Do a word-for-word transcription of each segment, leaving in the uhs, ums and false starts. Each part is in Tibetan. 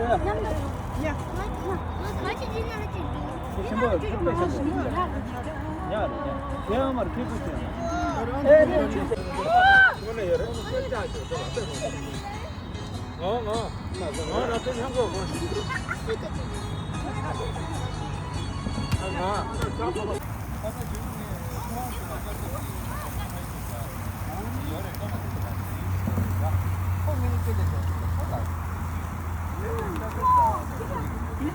ཡ། ཡ། ང་ཅི་ཅི་ན་ཅི་འདུག་ཆེན་པོ་ཆེན་པོ་ཆེན་པོ། ཡ་རེད་ཡ། དེ་ཡང་མར་ཁེ་པོ་ཆེ། ཨེ་རེད་ཆེ། ངོ་ནས་ཡོད་རེད། ངོ་ངོ་ང་ང་ཚོ་མཉམ་གོ་གོ་ང་ང་ང་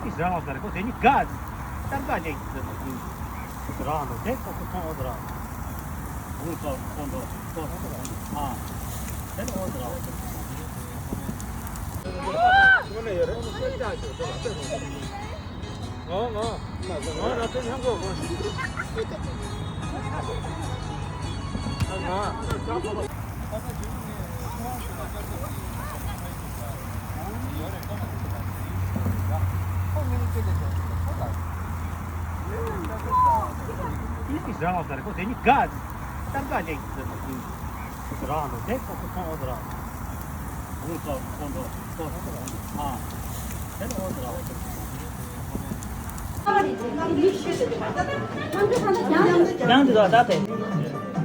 ང་ང་ཚོ་མཉམ་གོ་གོ་ང་ང་ཡང་འདི་ལ་ད་དེ།